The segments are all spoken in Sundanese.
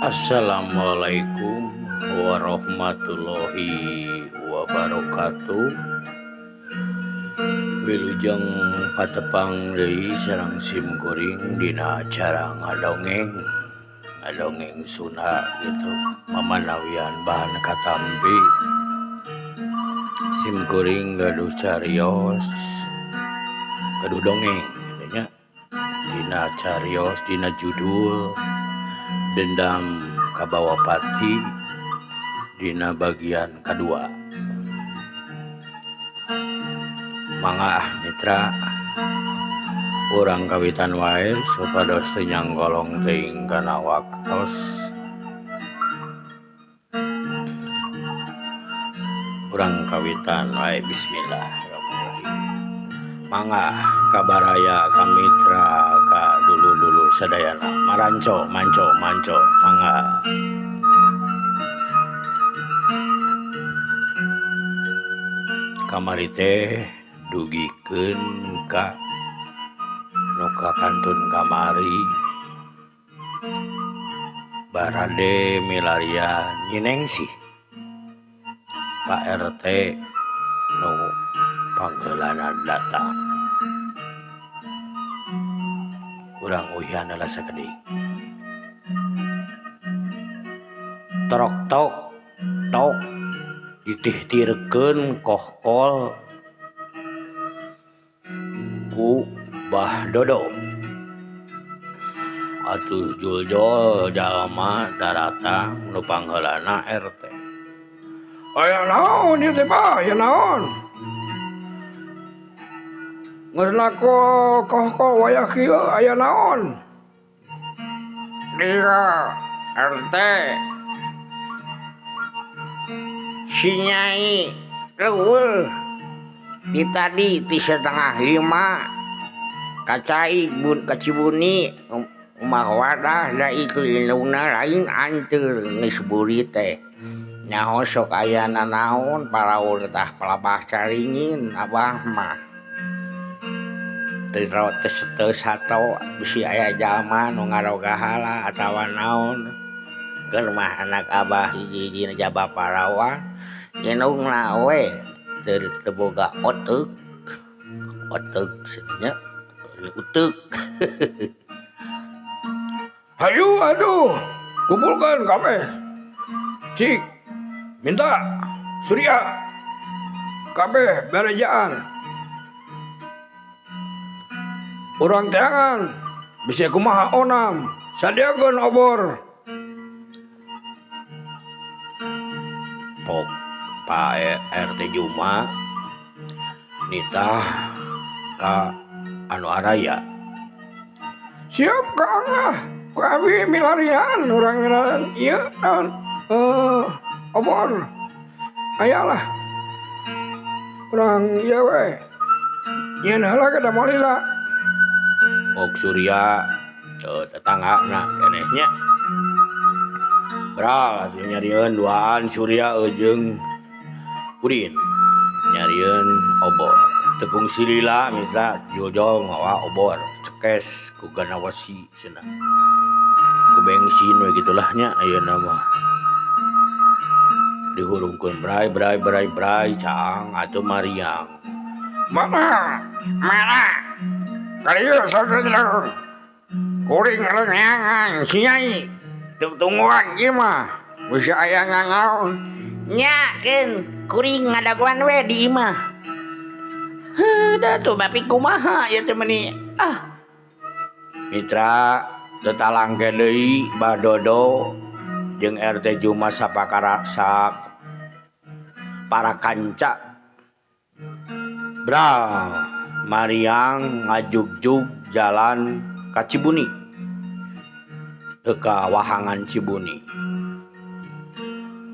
Assalamualaikum warahmatullahi wabarakatuh. Wilujeng patepang deui sareng sim kuring dina acara ngadongeng, ngadongeng Sunda gitu mamanawian bahan katampi. Sim kuring gaduh carios, gaduh dongeng kitu nya. Dina carios dina judul Dendam ka Bawapati dina bagian kadua. Mangga ah mitra urang kawitan wae supados teu nyanggolong teuing kana waktos. Urang kawitan wae bismillahirrahmanirrahim. Mangga kabaraya ka mitra ka dulu-dulu sadayana maranco manco manco mangga. Kamari teh dugikeun ka nu kakantun kamari barade milarian Nyinengsih Pak RT nu pangheulana datang. Urang uihan heula sakedik. Torok tok tok ditihtirkeun kohkol ku Bah Dodo. Atuh juljol jalma daratang nu pangheulana RT. Aya naon ieu teh Bah, aya naon? Geus nako kohko wayah kieu aya naon? Dieu RT si Nyai reueuh ti tadi ti setengah lima ka cai bun ka Cibuni umah wadah da itu indungna lain anteur geus beurit teh. Nyaho sok aya nanaon paraur tah palabah caringin abah mah. Teu teu sato bisi aya jalma nu ngarogahala atawa naon. Keun mah anak abah hiji-hijina jaba parawan indungna we teu boga oteuk. Oteuk nya uteuk. Hayu atuh kumpulkeun kabeh. Cik minta Surya kabeh berejaan. Urang teangan bisi kumaha onam sadiakeun obor. Pok Pak RT Juma nitah ka anu araya. Siap Kang lah ku abi milarian urang ieu naon obor aya lah urang ieu we nyieun heula ge da moal lila. Pok Surya teu tetanggana keneh nya. Bral atuh nyarieun duaan Surya jeung Udin nyarieun obor. Teu kungsi lila mitra juljol mawa obor cekes ku ganawesi cenah. Ku bensin we gitulah nya ayeuna mah. Dihurungkeun bray bray bray bray caang atuh mariang. Mana? Mana? Kalieu sageuleuh. Kuring neangan si Nyai. Teu tungguan ieu mah. Bisi aya nanaon. Nya keun kuring ngadagoan we di imah. Heuh da tuh bapi kumaha ieu teh meuni ah. Mitra teu talangke deui Bah Dodo jeung RT Juma sapakara sak para kanca. Bral mariang ngajugjug jalan ka Cibuni. Teu ka wahangan Cibuni.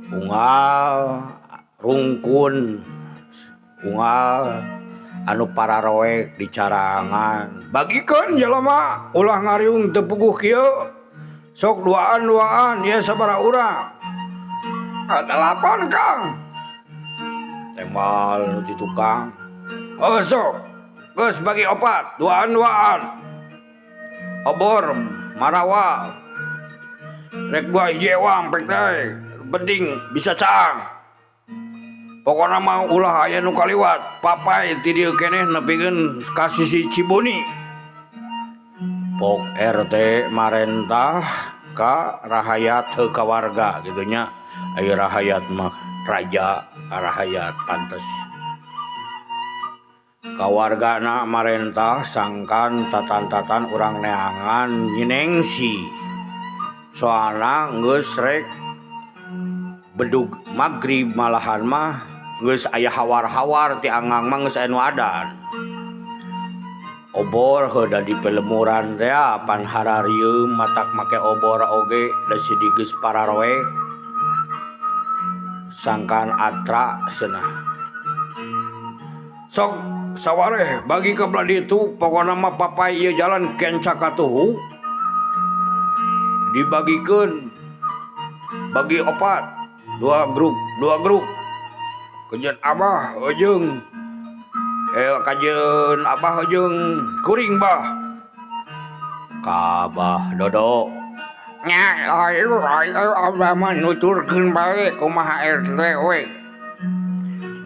Unggal rungkun unggal anu pararoek dicarangan. Bagikeun jalma ulah ngariung teu puguh kieu. Sok duaan-duaan ieu sabaraha urang. 8 Kang. Tembal nu ti tukang. Oh sok geus bagi opat duaan-duaan. Obor marawa. Rek dua hiji ewang pek teh. Penting bisa caang. Pokona mah ulah aya nu kaliwat, papai ti dieu keneh nepikeun ka sisi Cibuni. Pok RT marentah ka rahayat heuh ka warga kitu nya. Ari rahayat mah raja, ka rahayat pantes. Ka wargana marentah sangkan tatan-tatan urang neangan nyinengsi. Soalna geus rek bedug magrib malahan mah geus aya hawar-hawar ti anggang mah geus aya nu adan. Obor heuh da di pelemuran teh pan hararieum matak make obor oge da sidik geus pararoek. Sangkan atra cenah. Sok sawareh bagi ka belah ditu pokona mah papai ieu jalan kenca katuhu dibagikeun bagi opat dua grup kajeun abah jeung kajeun abah jeung kuring bah ka Abah Dodo nya ayo ayo abah mah nuturkeun bae kumaha RT we.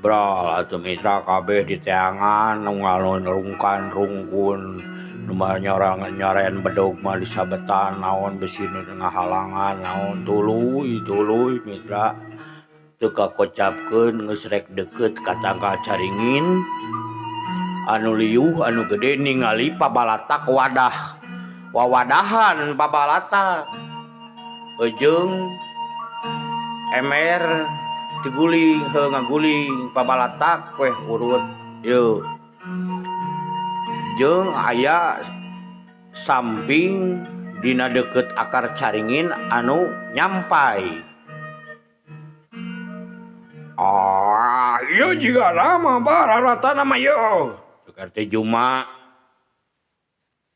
Bral atuh mitra kabeh di teangan nu ngalun rungkan rungkun nu mah nyorangan nyoren bedog mah disabetan naon bisi nu ngahalangan naon tuluy tuluy mitra teu kakocapkeun geus rek deukeut ka tangkal caringin anu liuh anu gede ningali pabalatak wadah wawadahan pabalatak eujeung ember diguling heuh ngaguling pabalatak weh urut yeuh jeung aya samping dina deukeut akar caringin anu nyampai. Ah, ieu jiga lama bah rarata mah ieu. Cek RT Juma.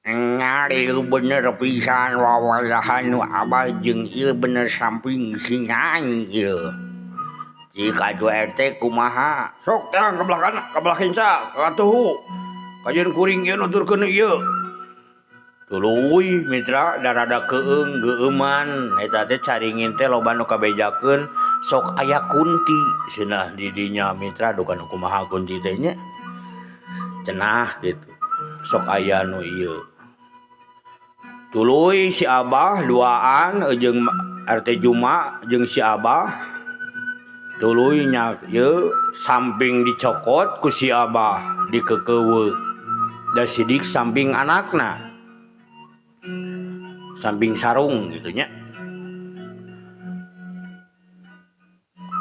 Nyari bener pisan wawadahan nu abah jeung ieu bener samping si Nyai ieu. Jika atuh RT kumaha? Sok tang ka belah kana, ka belah kenca, katuhu. Kajeun kuring ieu nuturkeun ieu. Tuluy mitra da rada keung geueuman eta teh caringin teh loba nu kabejakeun sok aya kunti cenah di dinya mitra duka nu kumaha kunti teh nya. Cenah gitu. Sok aya nu ieu. Tuluy si Abah duaan jeung RT Juma jeung si Abah. Tuluy nya ieu samping dicokot ku si Abah dikekeuweuk. Da sidik samping anakna. Samping sarung gitu nya.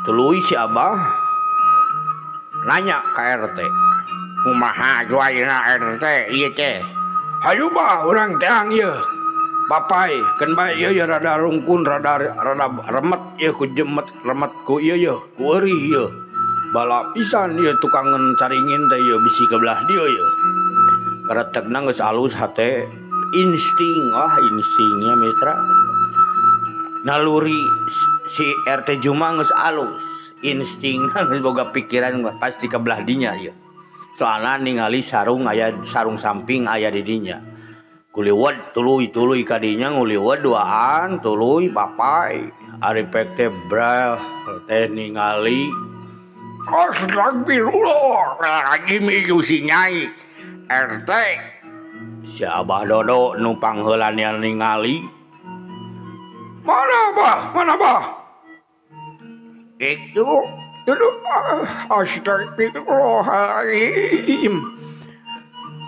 Tuluy si Abah nanya ka RT. Kumaha ayeuna RT ieu teh? Hayu bah urang teang ieu. Papai keun bae ieu ya rada rungkun rada rada remet ieu ku jemet remet ku ieu yeuh ku eurih ieu. Bala pisan ieu tukangeun caringin teh ieu bisi ka belah dieu ieu. Karetekna geus alus hate insting wah instingnya mitra. Naluri si RT Juma geus alus instingna geus boga pikiran pasti ka belah dinya ieu. Soalna ningali sarung aya sarung samping aya di dinya. Kuliwat tuluy tuluy ka dinya nguliwat duaan tuluy papai ari pek teh brel teh ningali astagfirullah lagi milu si Nyai RT si Abah Dodo nu pangheulana ningali mana bah mana bah itu itu astagfirullahaladzim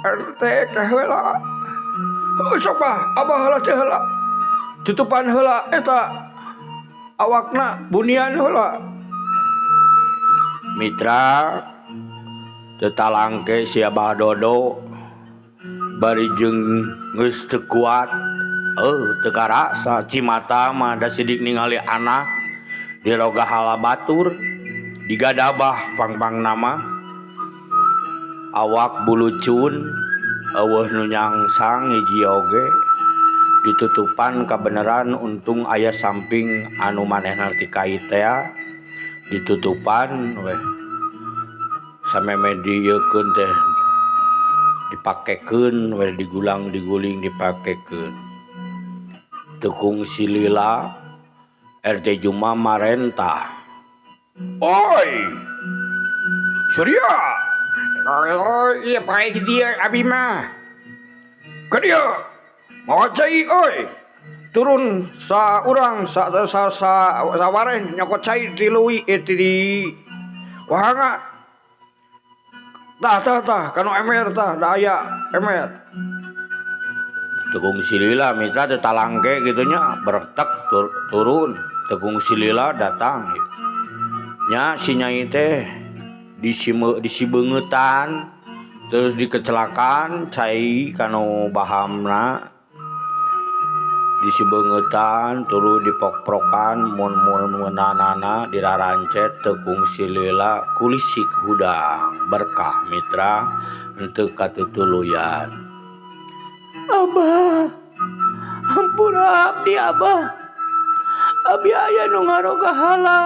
RT kaheula. Sok bah abah heula teh heula tutupan heula eta awakna bunian heula. Mitra teu talangke si Abah Dodo bari jeung geus teu kuat teu karasa cimata mah da sidik ningali anak diroga hala batur digadabah pang-pangna mah awak bulucun eueuh nu nyangsang hiji oge ditutupan kabeneran untung aya samping anu manehna ti kait teh ditutupan weh sameme dieukeun teh dipakekeun weh digulang diguling dipakekeun. Teu kungsi lila RT Juma marentah. Oi! Surya! Oh, iya pae di dieu abi mah. Ka dieu! Mawa cai oi! Turun sa urang sa sa sa sawareh nyokot cai ti leuwi eh ti di wahanga. Tah tah tah kanu ember tah da aya ember. Teu kungsi lila mitra teu talangke kitu nya beretek turun teu kungsi lila datang nya si nyai teh disibeungeutan terus dikecelakan cai kanu bahamna. Disibeungeutan tuluy dipokprokan mun meunanana dirarancet teu kungsi lila kulisik hudang berkah mitra henteu katutuluyan. Abah hampura abdi abah abi aya nu ngaroga hala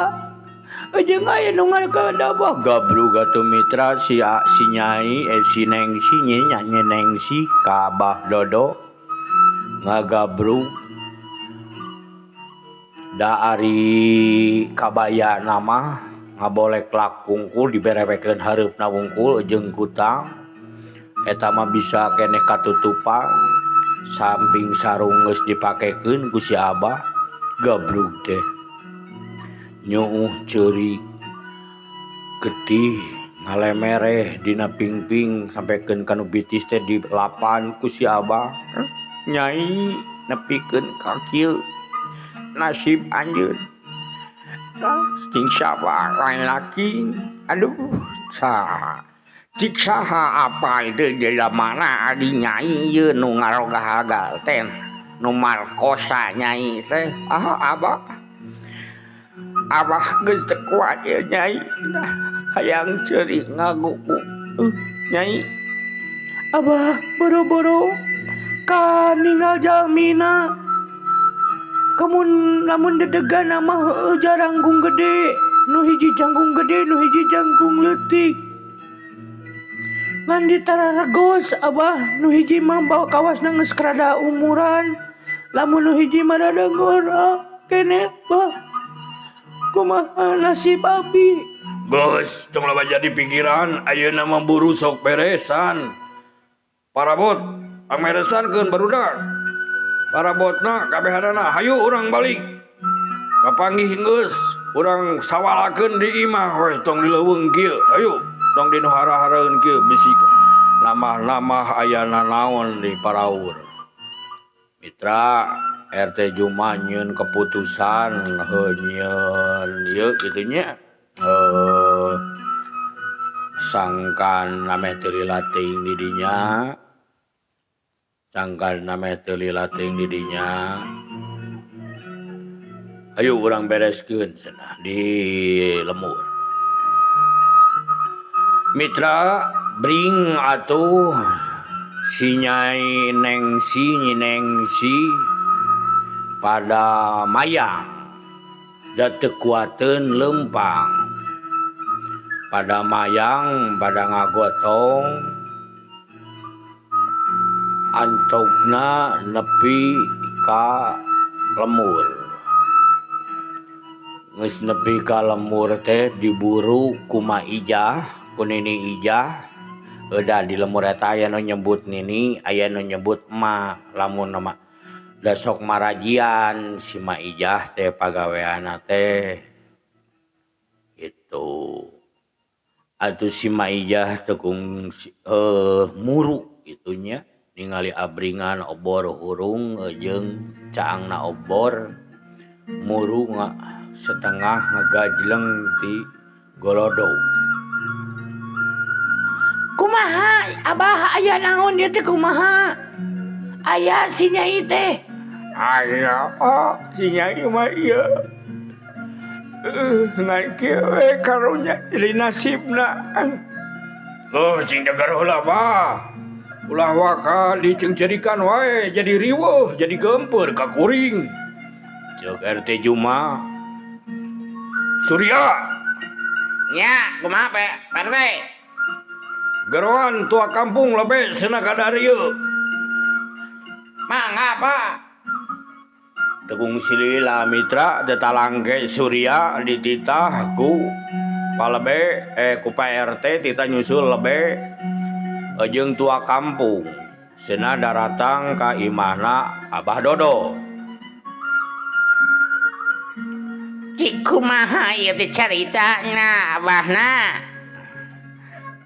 jeung aya nu ngagadabah gabrug atuh mitra si si nyai si Nengsi nya Nengsi ka Abah Dodo ngagabrug da ari kabayana mah ngabolek kungkul diberewekeun hareupna wungkul jeung kutang eta mah bisa keneh katutupan samping sarung geus dipakekeun ku si Abah gabrug teh nyuuh ceurik getih ngalemereh dina pingping sampekeun ka nu bitis teh dilapan ku si Abah. Nyai nepikeun ka kieu nasib anjeun. Cing sabar lain laki. Aduh, saha. Cik saha apal teu mana adi nyai ieu nu ngaroga-hagal teh nu markosa nyai teh. Ah abah. Abah geus teu kuat ieu nyai. Hayang ceurik ngagugu. Nyai. Abah boro-boro ka ninggal jalmina. Kemun lamun dedegan mah heueuh jarangkung gede, nu hiji jangkung gede, nu hiji jangkung leutik. Ngan ditararegos abah, nu hiji mah bawa kawasna geus rada umuran, lamun nu hiji mah rada ngora keneh bah. Kumaha nasib abi? Geus tong loba jadi pikiran, ayeuna mah buru sok beresan. Parabot pangmeresankeun barudak. Parabotna kabehanana hayu urang balik. Kapanggih geus urang sawalakeun di imah we tong di leuweung kieu. Hayu tong di nu hara-haraeun kieu bisi nambah-nambah aya nanaon di paraur. Mitra RT Juma nyieun keputusan heuh nyieun ieu kitu nya sangkan ameh teu lila teuing di dinya. Sangkan ameh teu lila teuing di dinya. Hayu urang bereskeun cenah di lemur. Mitra bring atuh si Nyai Nengsi Nyi Nengsi pada mayang da teu kuateun leumpang. Pada mayang pada ngagotong antogna nepi ka lemur. Geus nepi ka lemur teh diburu ku Ma Ijah, ku Nini Ijah. Eudah di lemur eta aya nu nyebut Nini, aya nu nyebut Ma, lamun mah da sok marajian si Ma Ijah teh pagaweanna teh kitu. Atuh si Ma Ijah teu kungsi muru kitu nya ningali abringan obor hurung jeung caangna obor muru setengah ngagajleng ti golodog. Kumaha abah aya naon ieu teh kumaha? Aya si nyai teh. Aya oh si nyai mah ieu. Ngan kieu we karunya jadi nasibna. Heuh cing deger heula bah. Ulah waka dicengcerikan wae jadi riweuh jadi geumpeur ka kuring. Ceuk RT Juma. Surya. Nya kumaha Pak RT? Geroan tua kampung lebe cenah ka darieu. Mangga Pak. Tegung silila mitra tetalangke Surya dititah ku palebe ku Pak RT tita nyusul lebe jeung tua kampung cenah daratang ka imahna Abah Dodo. Cik kumaha ieu teh caritana abahna?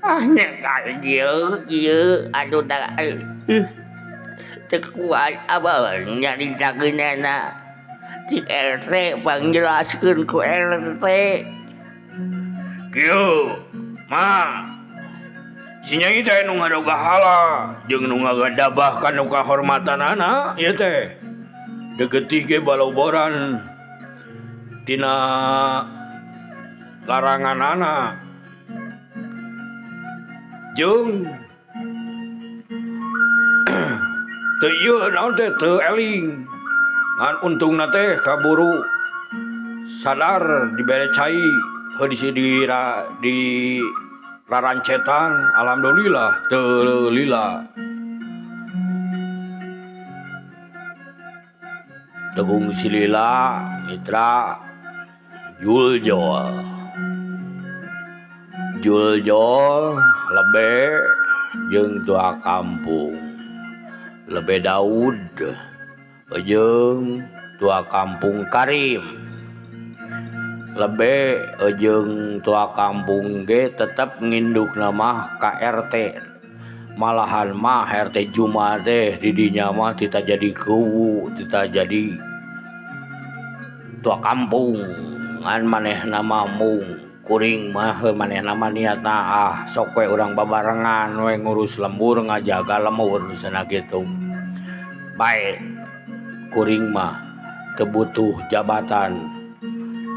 Ah nya ieu ieu aduh da teu kuat abah nyaritakeunana. Cik RT pangjelaskeun ku RT. Kieu ma si Nyai teh nu ngaroga hala jeung nu ngagadabah kana kahormatanana ieu teh. Degetih ge baloboran tina laranganana. Jeung teu ieu naon teh teu eling. Ngan untungna teh kaburu sadar dibere cai heuh di rarancetan alhamdulillah teu lila. Tegung silila mitra Juljol. Juljol lebe jeung tua kampung. Lebe Daud jeung tua kampung Karim. Lebe jeung tua kampung ge tetep ngindukna mah ka RT. Malahan mah RT Juma teh di dinya mah tita jadi kuwu, tita jadi tua kampung. Ngan manehna mah mung kuring mah manehna mah niatna ah sok we urang babarengan we ngurus lembur ngajaga lembur cenah kitu. Bae kuring mah teu butuh jabatan.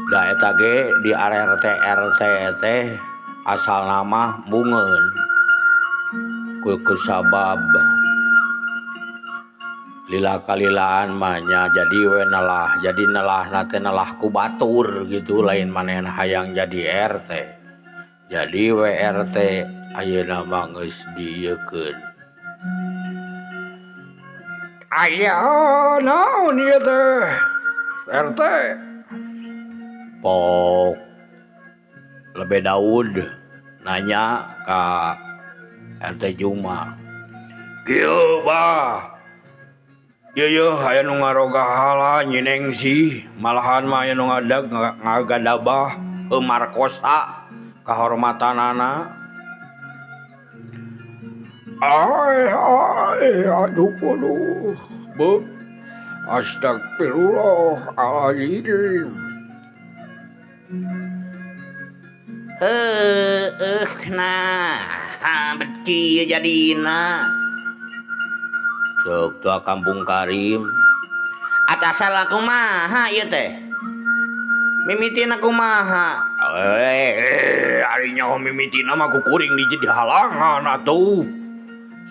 Da eta ge di RT RT teh asalna mah bungeun. Ku sabab lila kalilaan mah nya jadi we nelah, jadi nelahna teh nelah ku batur gitu, lain manehna hayang jadi RT. Jadi we RT ayeuna mah geus diieukeun. Aya naon ieu teh RT? Pok Lebe Daud nanya ka RT Juma. Kieu bah. Ieu yeuh aya nu ngaroga hala nyineng sih, malahan mah aya nu ngadag ngagadabah markosa kahormatanana. Ai ai aduh aduh. Beuh. Astagfirullahaladzim. Heueuh nah beki jadina. Cek tua kampung Karim. Atasal kumaha ieu teh? Mimitina kumaha? Ari nyaho mimitina mah ku kuring di halangan atuh.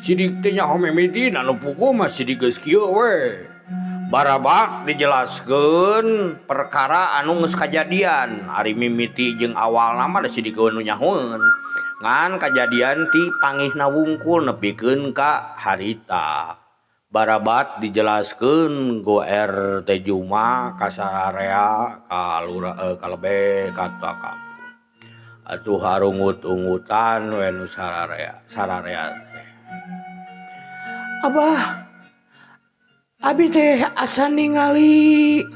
Sidik teh nyaho mimitina nu puguh mah sidik geus kieu we. Barabak dijelaskeun perkara anu geus kajadian. Ari mimiti jeung awalna mah da sidik nu nyahoeun. Ngan kajadian ti pangihna wungkul nepikeun ka harita. Barabat dijelaskeun ku RT Juma ka sararea ka lurah ka lebe ka tua kampung. Atuh harungut-ungutan we nu sararea sararea teh. Abah, abi teh asa ningali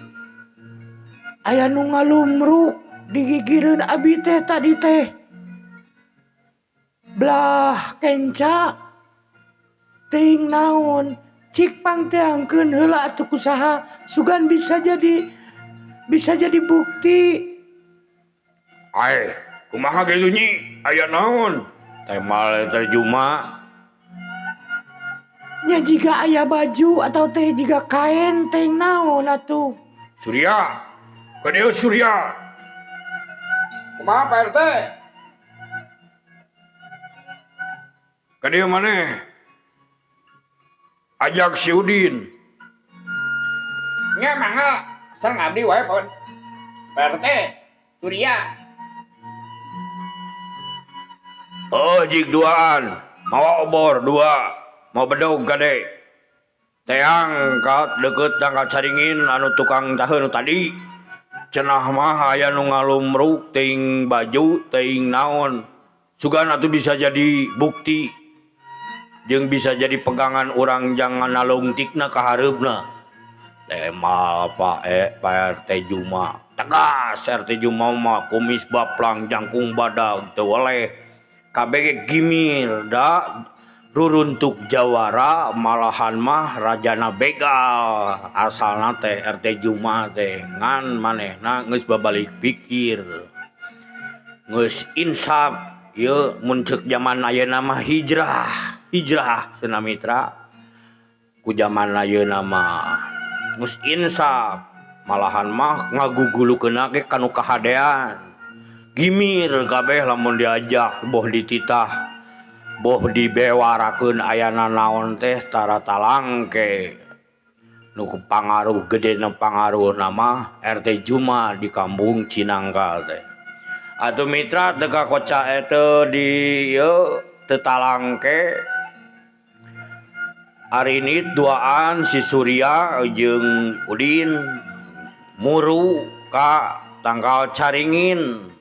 aya nu ngalumruk digigireun abi teh tadi teh. Belah kenca teuing naon cik pangteangkeun heula atuh kusaha sugan bisa jadi bukti. Ai, kumaha kitu nyi? Aya naon? Temal teh Juma. Nya jiga aya baju atau teh jiga kain teuing naon atuh. Surya. Ka dieu Surya. Kumaha Pak RT? Ka dieu maneh? Ajak si Udin. Nya mangga, sareng abdi wae Pak RT. Surya. Oh, jik duaan. Mawa obor dua. Mau bedog kade. Teang ka deukeut tangkal caringin anu tukang taheun nu tadi. Cenah mah aya nu ngalumruk teuing baju teuing naon. Sugan atuh bisa jadi bukti jeung bisa jadi pegangan urang jangan nalungtikna ka hareupna. Temal Pak Pak RT Juma. Tegas RT Juma mah kumis baplang jangkung badag teu weleh. Kabeh gimil da ruruntuk jawara malahan mah rajana begal asalna teh RT Juma teh ngan manehna geus babalik pikir. Geus insaf ieu mun ceuk jaman ayeuna mah hijrah, hijrah cenah mitra. Ku jaman ayeuna mah geus insaf malahan mah ngagugulukeunna ge kanu kahadean. Gimir kabeh lamun diajak boh dititah boh dibewarakeun ayana naon teh tara talangke. Nu pangaruh gedena pangaruhna mah RT Juma di kampung Cinangkal teh. Atuh mitra teu kakoca teu di ieu teu talangke. Arinit duaan si Surya jeung Udin muru ka tangkal caringin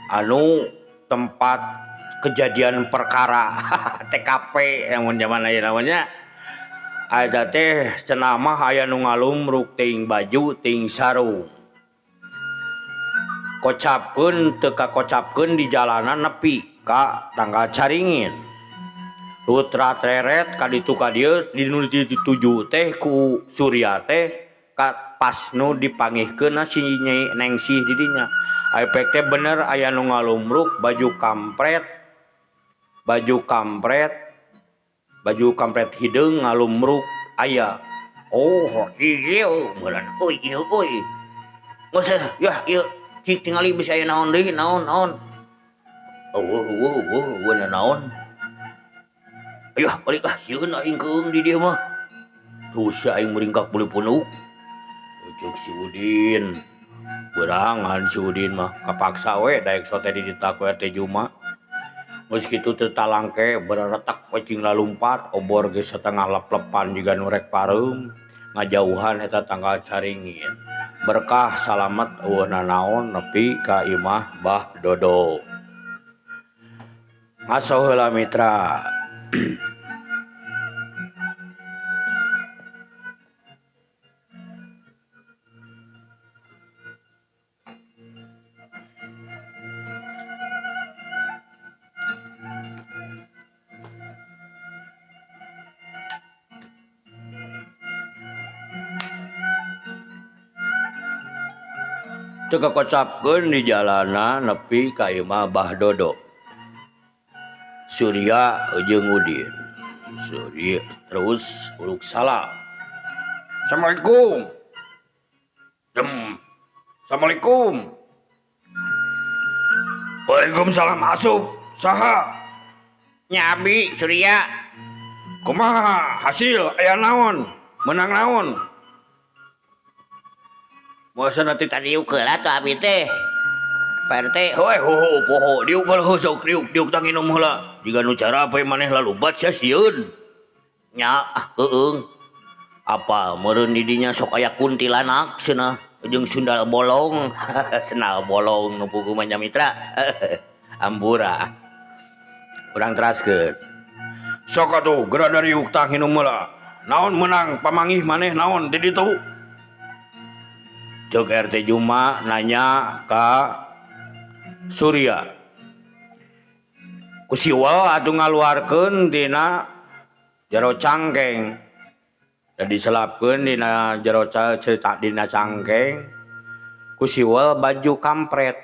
anu tempat kejadian perkara TKP yang mun zaman ayeuna mah nya. Eta teh cenah mah aya nu ngalumruk teuing baju teuing sarung. Kocapkeun teu kakocapkeun di jalanan nepi ka tangkal caringin. Rutra teret ka ditu ka dieu di nu dituju teh ku Surya teh ka pas nu dipangihkeunna si Nyai Nengsih di dinya. Efek teh bener aya nu ngalumruk baju kampret, baju kampret, baju kampret hideung ngalumruk aya. Oh, ieu meureun euy ieu euy. Geus yah ieu cik tingali bisa aya naon deui naon naon. Eueuh eueuh eueuh eueuh naon. Ayah balik ah sieun aing keung di dieu mah. Tuh sia aing meringkak beuli punuk. Ceuk si Udin. Berangan si Udin mah kapaksa we daek sote di ditah ku RT Juma. Geus kitu teu talangke bereretek we cing lalumpat obor geus satengah lep-lepan jiga nu rek pareum. Ngajauhan eta tangkal caringin. Berkah salamet eueuh nanaon nepi ka imah Bah Dodo. Ngaso heula mitra. Teu kakocapkeun di jalanan nepi ka imah Bah Dodo. Surya jeung Udin. Surya terus uruk salam. Assalamualaikum. Assalamualaikum. Waalaikumsalam asup. Saha? Nya abi Surya. Kumaha hasil aya naon? Menang naon? Moal nanti tadi diuk heula tuh abi teh. Pak RT. Heuh ho poho diuk heula sok diuk diuk tang inum heula. Jiga nu cara apa maneh lalumpat sia sieun. Nya ah heueung. Apa meureun di dinya sok aya kuntilanak cenah jeung sundal bolong. Sendal bolong nu puguh mah nya mitra. Ampura. Urang teraskeun. Sok atuh geura dariuk tang inum heula. Naon meunang pamangih maneh naon di ditu? Ceuk RT Juma nanya ka Surya. Ku siwel atuh ngaluarkeun tina jero cangkeng. Da diselapkeun dina jero dina cangkeng. Ku siwel baju kampret.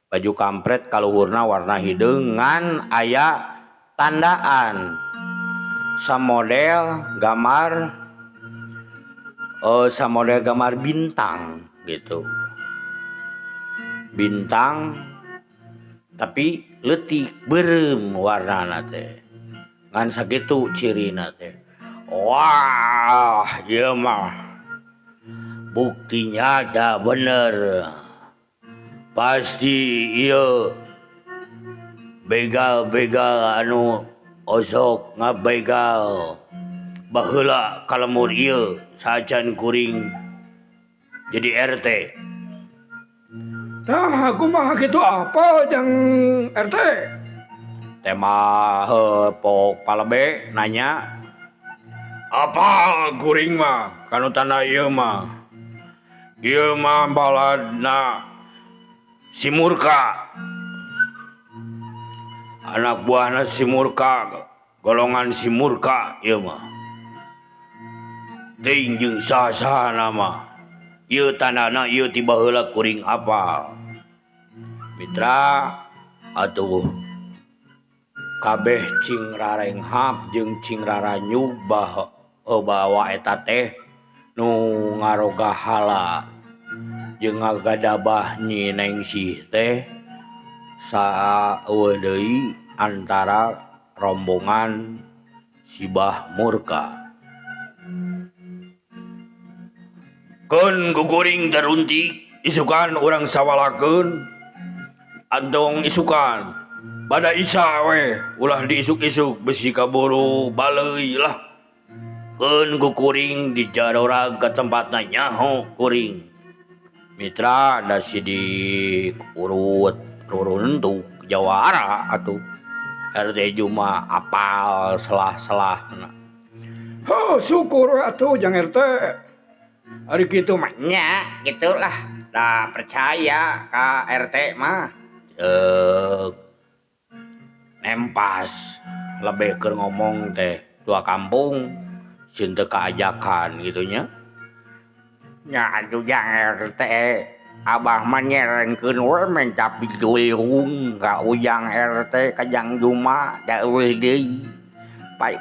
Baju kampret kaluhurna warna hideung ngan aya tandaan. Samodel gambar samodel gambar bintang gitu. Bintang tapi leutik beureum warnana teh. Ngan sakitu cirina teh. Wah, ieu mah bukti nyata bener. Pasti ieu begal-begal anu osok ngabegal Baheula ka lembur ieu saacan kuring jadi RT. Nah, kumaha kitu apal jang RT? Tema heuh pok palebe nanya. Apal kuring mah kanu tanda ieu mah. Ieu mah baladna si Murka. Anak buahna si Murka, golongan si Murka ieu mah. Teuing jeung saha-sahana mah. Ieu tandana ieu ti baheula kuring apal. Mitra atuh kabeh cing rarenghap jeung cing raranyug bawa eta teh nu ngaroga hala jeung ngagadabah Nyi Nengsih teh saeueuh deui antara rombongan si Bah Murka. Keun ku kuring taruntik isukan urang sawalakeun antong isukan bada Isya we ulah diisuk-isuk besi kaburu baleuy lah. Keun ku kuring dijarorag ka tempatna nyaho kuring. Mitra da sidik urut ruruntuk jawara atuh. RT Juma apal selah-selahna. Heuh syukur atuh jang RT. Ari kitu mah nya gitulah da percaya ka RT mah. Nempas lebih keur ngomong teh tua kampung sieun teu kaajakan kitu nya. Nya atuh jang RT abah mah nyerenkeun we menta pitulung ka Ujang RT ka Jang Juma da eueuh deui.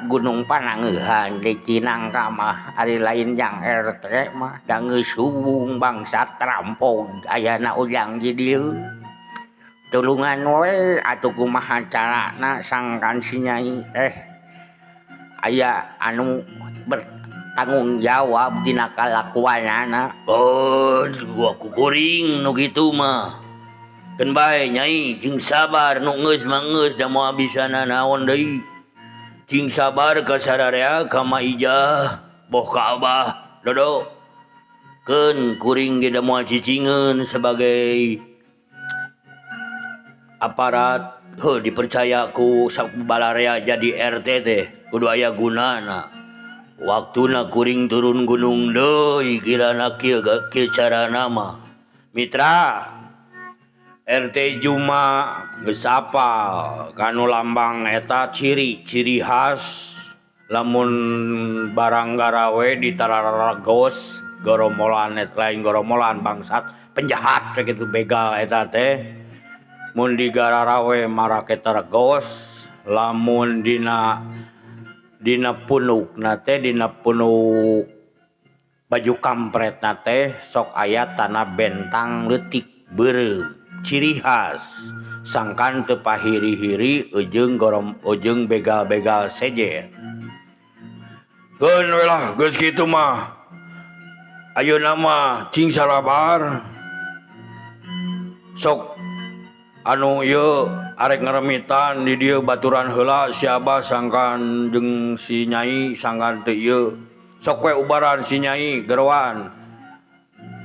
Gunung Panangeuhan di Cinangka mah ari lain jang RT mah da geus suwung bangsat rampog ayana Ujang di dieu. Tulungan we atuh kumaha carana sangkan si Nyai teh aya anu bertanggung jawab dina kalakuanana. Oh, gua kukuring nu kitu mah. Keun bae Nyai jeung sabar nu geus mah geus da moal bisa nanaon deui. Cing sabar ka sararea ka Ma Ijah boh ka Abah Dodo. Keun kuring ge da moal cicingeun sebagai aparat heuh dipercaya ku balarea jadi RT teh kudu aya gunana. Waktuna kuring turun gunung deui kirana kieu kieu carana mah. Mitra RT Juma geus apal kanu lambang eta ciri-ciri khas lamun barang garawe di tararagos goromolan et lain goromolan bangsat penjahat kitu begal eta teh mun digararawe marake taregos lamun dina punukna teh dina punuk baju kampretna teh sok aya tana bentang leutik beureum. Ciri khas sangkan teu pahiri-hiri ujung gorom ujung begal-begal sejen. Keun we lah geus kitu mah. Ayeuna mah cing sarabar. Sok anu ieu arek ngaremitan di dieu baturan heula si Abah sangkan jeung si Nyai sangkan teu ieu. Sok we ubaran si Nyai geroan.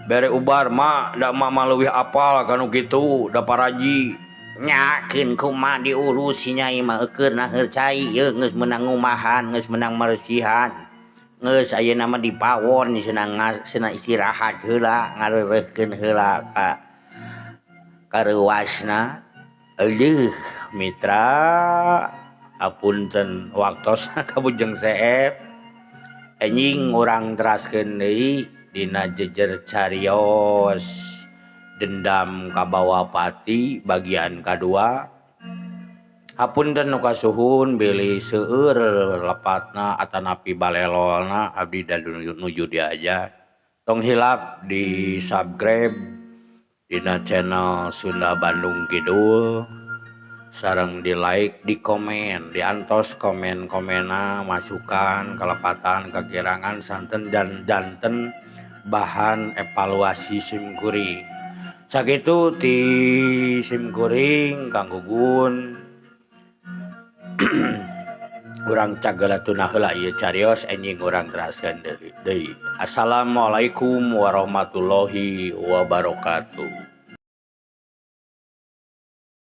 Bere ubar mak da mak mah leuwih apal kanu kitu da paraji. Nya keun kumaha diurus si Nyai mah eukeun naheur cai ieu geus meunang ngumahan geus meunang meresihan. Geus ayeuna mah dipawon cenah istirahat heula ngareureuhkeun heula ka kareuwasna. Eueuh mitra apunten waktosna ka Bujeng Seep. Enjing urang teraskeun deui dina jejer carios dendam kabawa pati bagian kadua. Hapunten nu kasuhun bilih seueur lepatna atanapi balelolna abdi da nuju diajar. Tong hilap di subscribe dina channel Sunda Bandung Kidul sareng di like, di komen, diantos komen-komena, masukan, kelepatan, kekirangan, santen dan janten bahan evaluasi simkuring. Sakitu ti simkuring Kang Gugun. Urang cagala tunah heula ieu carios, enjing urang teraskeun deui. Assalamualaikum warahmatullahi wabarakatuh.